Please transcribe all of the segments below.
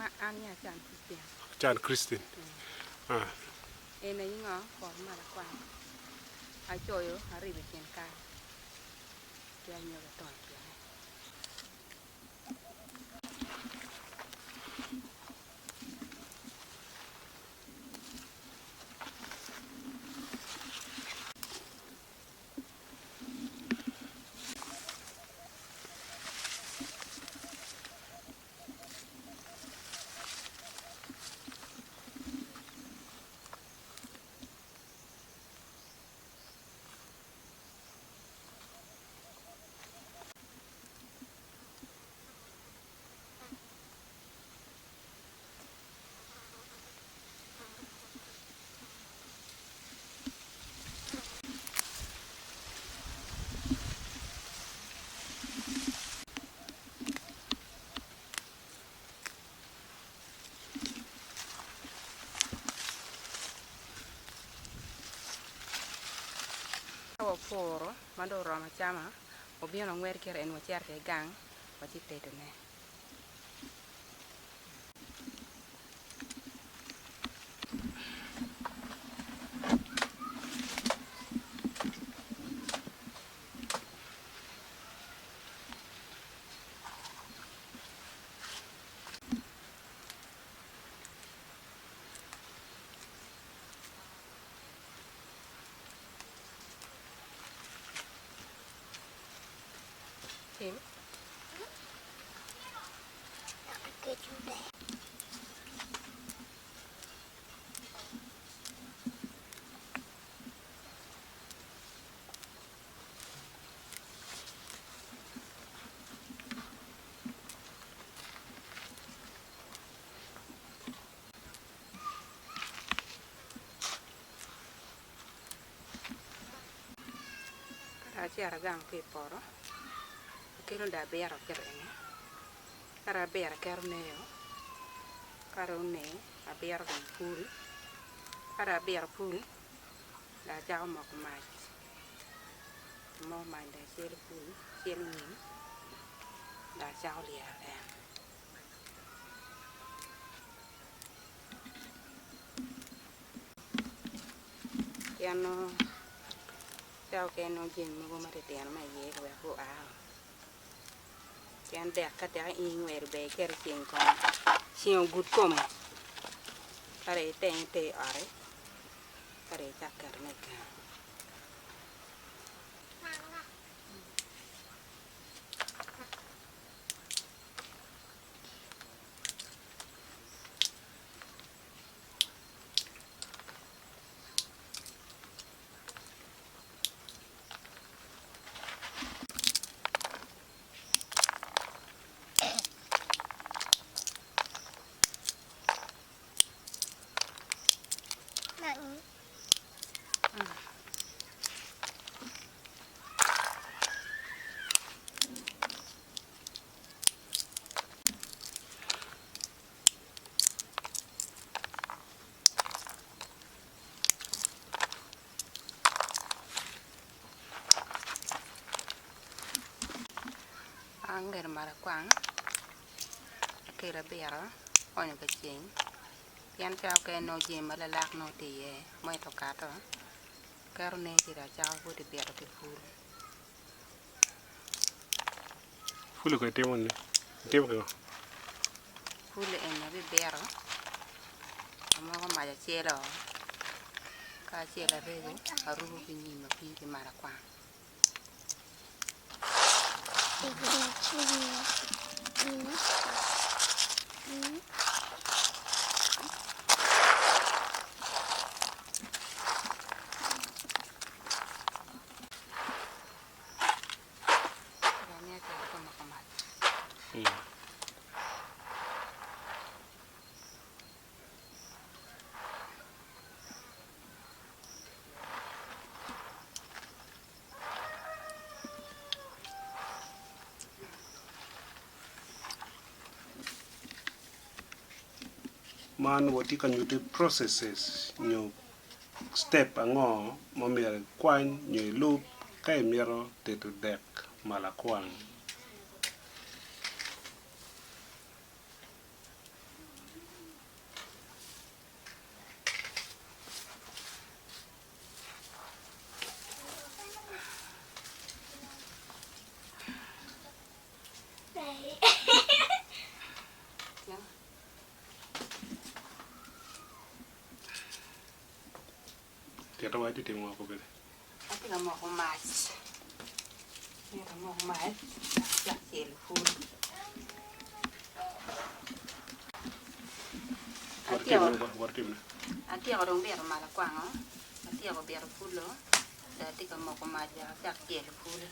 Ma an nyinga Can Christine. Can Christine. Ah. En aye ngo poto malakwang acoyo aribo i kin kal ki anyogi atono i kine. Ka wapuro ma dong oromo acama, wabino wangweto kite eni wacito kwede gang wacitedone. Ka acito agango ki i poto, akelo dong abito kit eni, ka dong abito aketo neyo, ka dong one abito dong pul, ka dong abito pul dong acako moko mac, amoko mac dong acelo pul, acelo nyim dong acako lyero en. Pien nongo ca okene nongo jami mogo matitino ma iye wek gua pien dek ka teki in ingwelo ber iketo i ceng kong ceng ogud kome ka dong itenge iter i oti ka dong icak ketone i keno. Angedo malakwang akelo abiro aonyo ka ceng pien ca okene nongo jami ma lalak nongo tye iye mwet okato keto ne ci dong acako pud ibito ki pul. Pul ko itimo ni itimo ki ngo? Pul eni abibito amoko mac acelo ka acelo arego arubo ki nyim apii ki malakwang. Man watye ka nyutti processes nyo step ango ma myero ikwany nyo ilub ka imito tedo dek malakwang. Tito wa itye timo ngo kobedi? Atye ka moko mac, myero amok mac wek acak celo pul. Atyeko dong bito malakwango, atyeko bito pullo dong atye ka moko mac wek acak celo pul.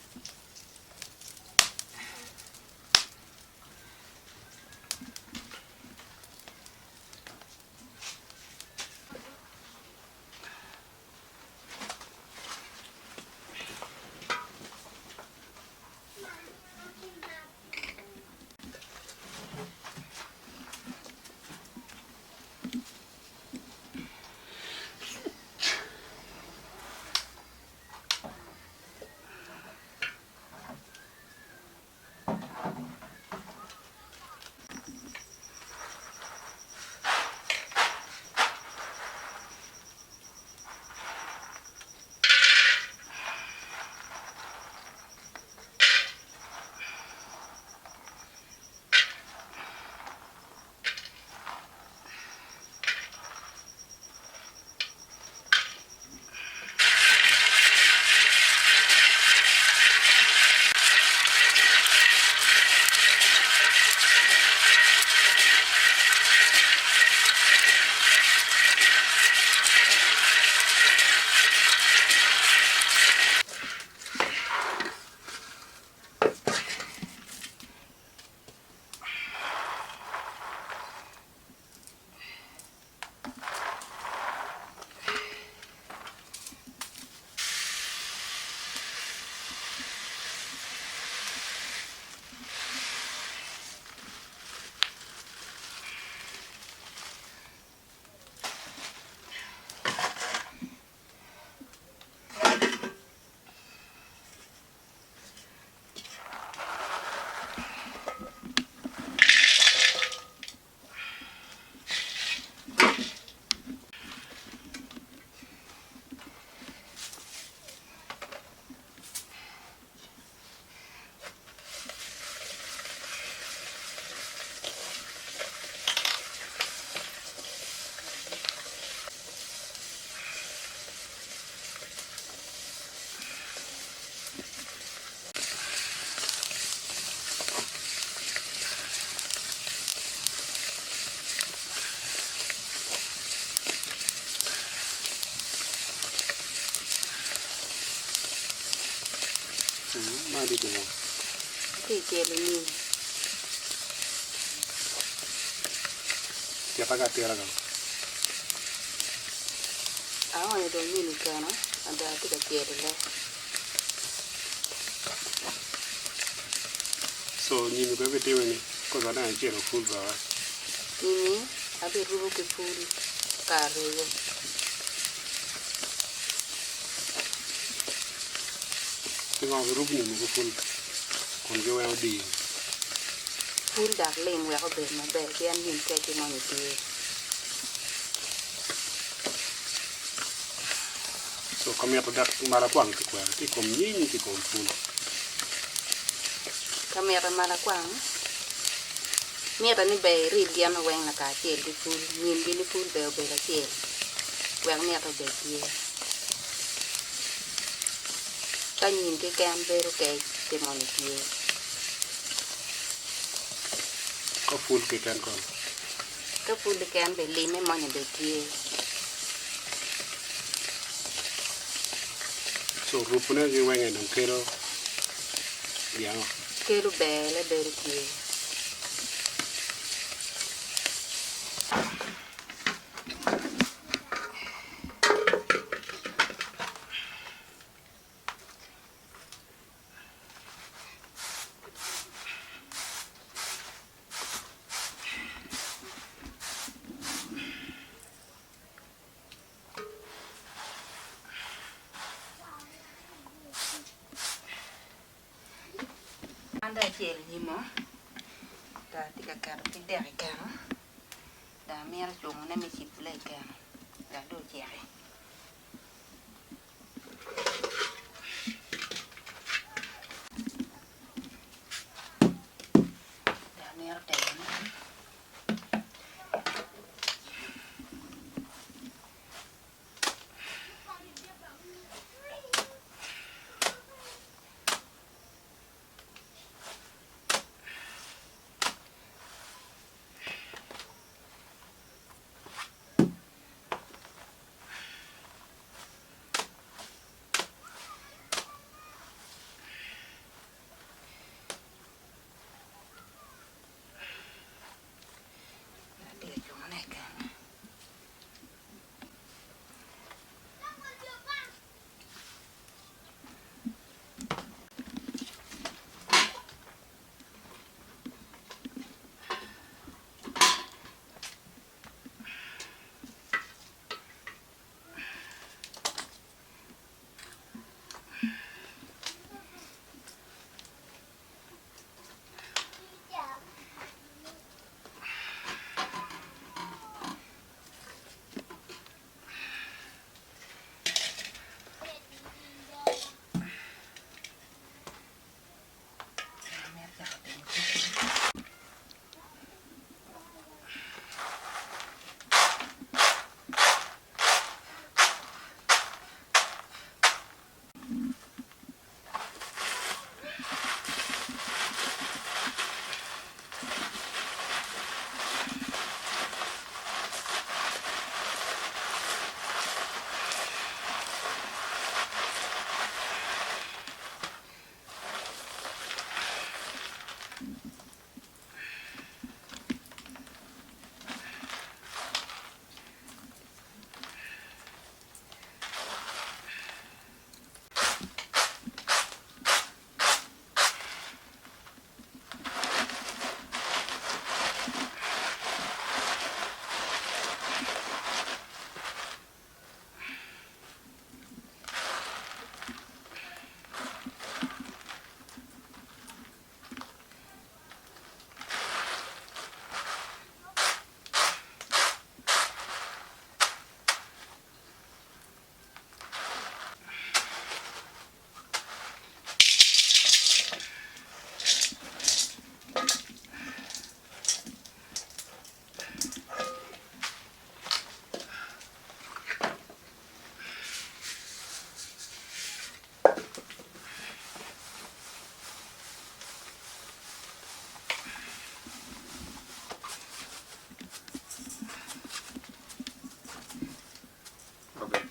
Atye ka celo nyim. Aonyo dong nyim i keno dong atye ka celone. Nyimi abirubo ki pul ka arego. Pingo girubo nyimi ki pul kun giweko dii? Pul dok lim wek obed maber pien nyim kec-ci moni tye. So ka mito dek malakwang ki kwena ki i kom nyim ki i kom pul? Ka mito malakwang, mitte ni ber irib gin weng lakacel ki pul, nyimgi ni pul ber obed acel wek mito obed tye. Ka nyim keken bedo kec ci moni tye. Ka pul keken kono? Ka pul keken bene lime moni bene tye. So rupone ki wenge dong kelo gin ango? Kelo ber-le bedo tye. An dong acelo nyimo dong atye ka keto ki dek i keno dong amito cungone me cibone i keno wek dong oceki. Dong amito teyone.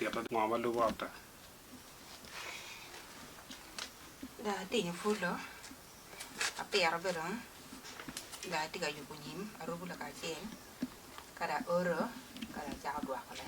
pito ngo ma lubo after? Dong atinyo pul-lu apito bene dong dong atye ka yubo nyim arubo lakacel ka dong aoro ka dong acako dwokone.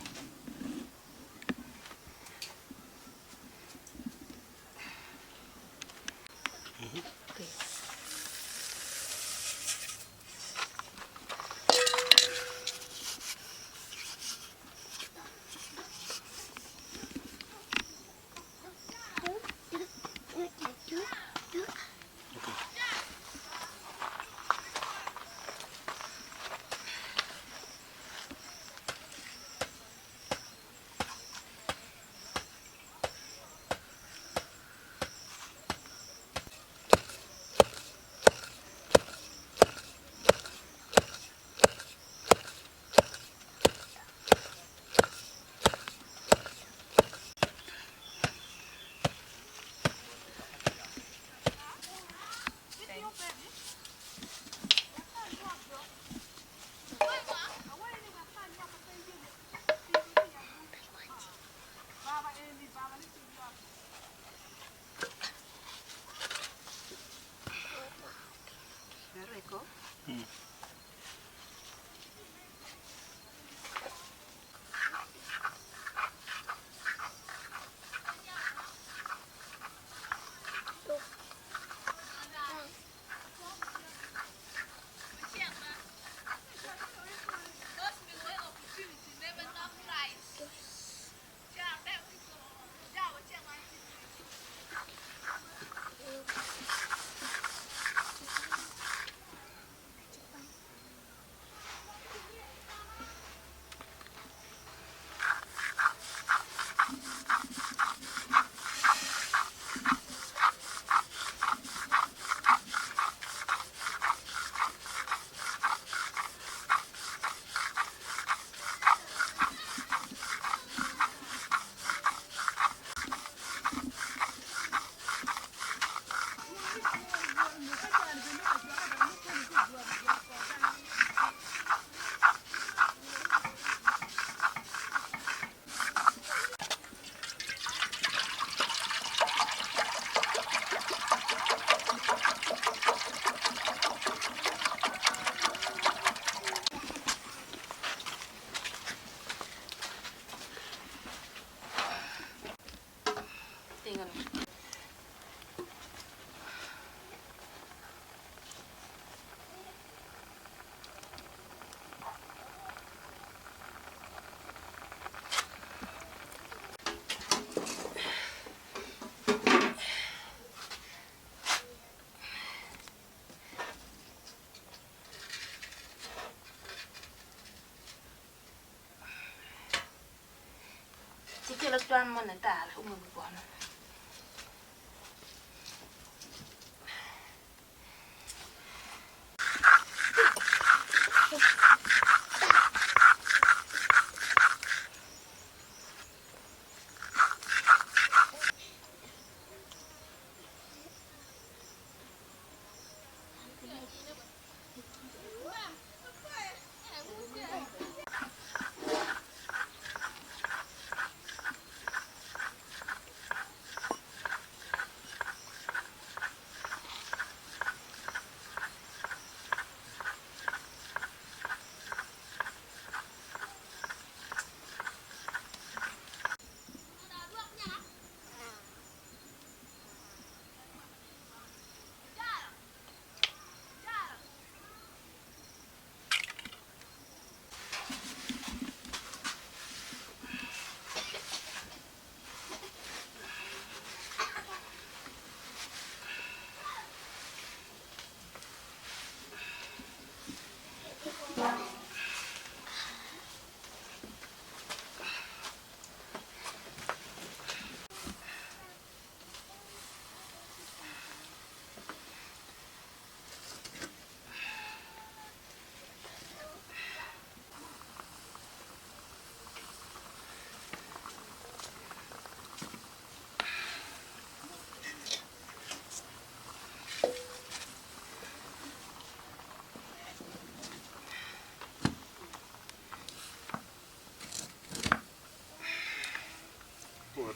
Ci kelo cwan moni tar umo wi kono.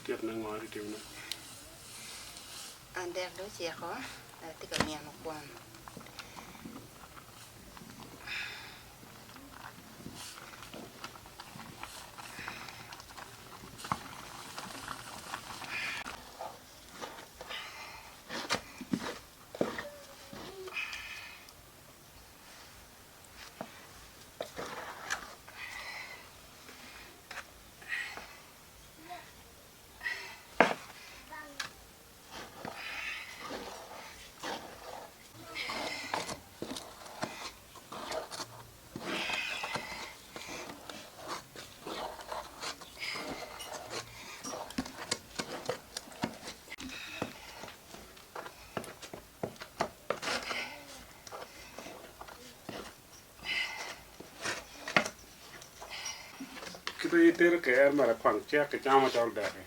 Titone ngo itye timone? Dek dong ociko atye ka myeno kwon. Kite itero ker mere kwang cek kicamo calo deki.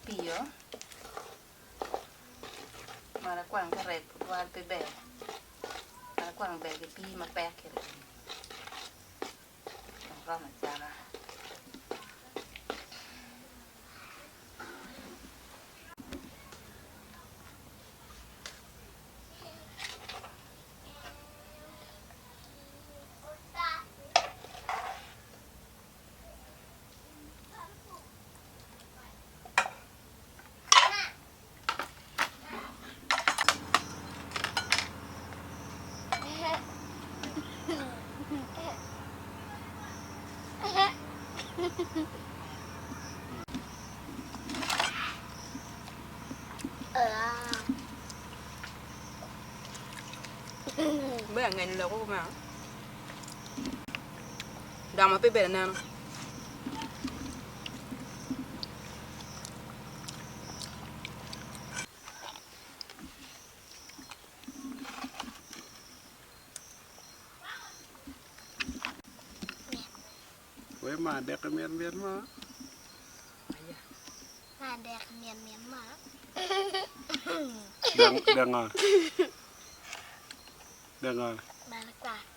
Piyo. Malakwang ka rec tutwal pe ber. Malakwang ber ki pii mapek kede dong romo acama. Be angeny lok kumeno dok ma pe bedo aneno. We ma adek mit mit mo. Ma adek mit mit mo. Dek ngo? Dek ngo? Malakwar.